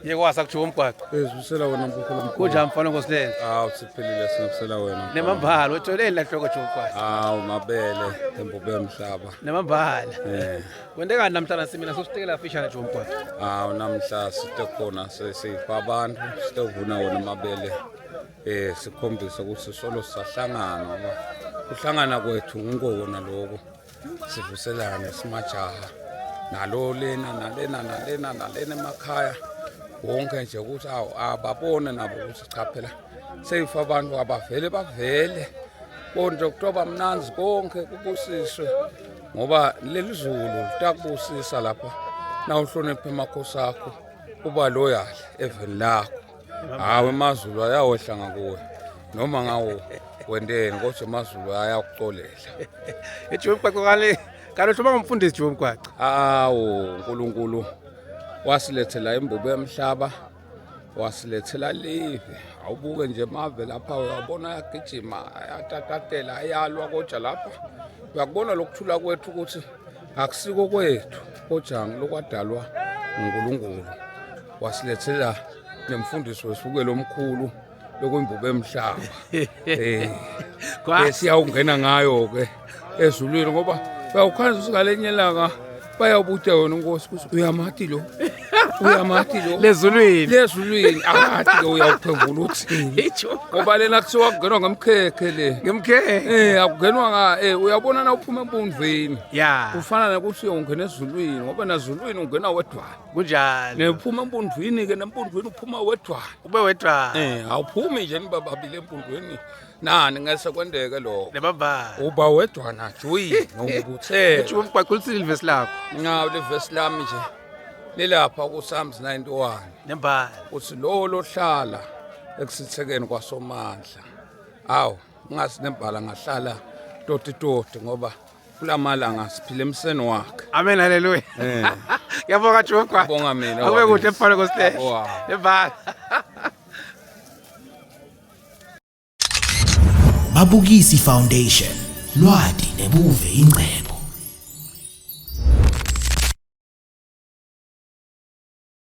Yekwasa kujuba umgwaqo. Ezibusela wena mkhulu mkhulu. Kunjani mfana Nkosilele? Awu siphilile sinabusela wena. Nemambala utholeni la hloko juba umgwaqo. Awu mabele embube yomhlaba. Nemambala. Eh. Kwentekani namhlanje simina sositekela fishane juba umgwaqo. Awu namhla site khona sesipha abantu sitevuna wona mabele. Eh sikhombise ukuthi solo sisahlangana ngoba kuhlangana kwethu ngikona lokho. Sivuselane simajaha. Nalo lena nalena nalena nalena emakhaya. Wonke nje ukuthi awu ababone nabo ukuthi cha phela seyifa abantu abavele bavele konje kutoba mnanzi konke kubusiswe ngoba leli zulu litakubusisa lapha na uhlonipha amakhosi akho uba loyal eveni lakho hawu emazulu ayawehla ngakuwe noma ngawo wenteni kodwa emazulu ayakucolela Ejuba umgwaqo kale kalohle uba ngumfundisi juba umgwaqo. Awu uNkulunkulu wasilethela imbube yomhlaba wasilethela live awubuke nje mave lapha uyabona ayagijima ayatatatela ayalwa kodwa lapha uyakubona lokuthula kwethu ukuthi akusiko kwethu kodwa lokwadalwa uNkulunkulu wasilethela nemfundiso wesukelo omkhulu lokwimbubo emhlaba eh siyawungena ngayo ke ezulwini ngoba uyawukhanza usingalenye ilanga bayawubuta wena inkosi ukuthi uyamati lo uyamati lo lezulwini lezulwini akathi ke uyawuphendula uthini ngoba lena kuthiwa kungenwa ngemkhekhe le ngemkhekhe eh akugenwa nga eh uyabona na uphuma empundveni ya ufana nokuthi uyongena ezulwini ngoba nazulwini ungena wedwana kunjalo nephuma empundwini ke nempundwini uphuma wedwana ube wedwana eh awuphumi nje nibababili empundwini nani ngese kwendeke lokho nebabala uba wedwana juyi ngokubuthela uthi umgwaqo uthini livesi lakho ngawo livesi lami nje lilapha ku Psalms 91 nembala uthi lo lohlala ekusithekeni kwasomandla awu ngasi nembala ngahlala toti toti ngoba kulamalanga siphila emseni wakhe amen haleluya eh ngiyabonga Jehova Ngibonga mina, akube kuhle wakithi. mfana kosihle Wow. nebala Babukisi Foundation lwati nebuve ingcebo.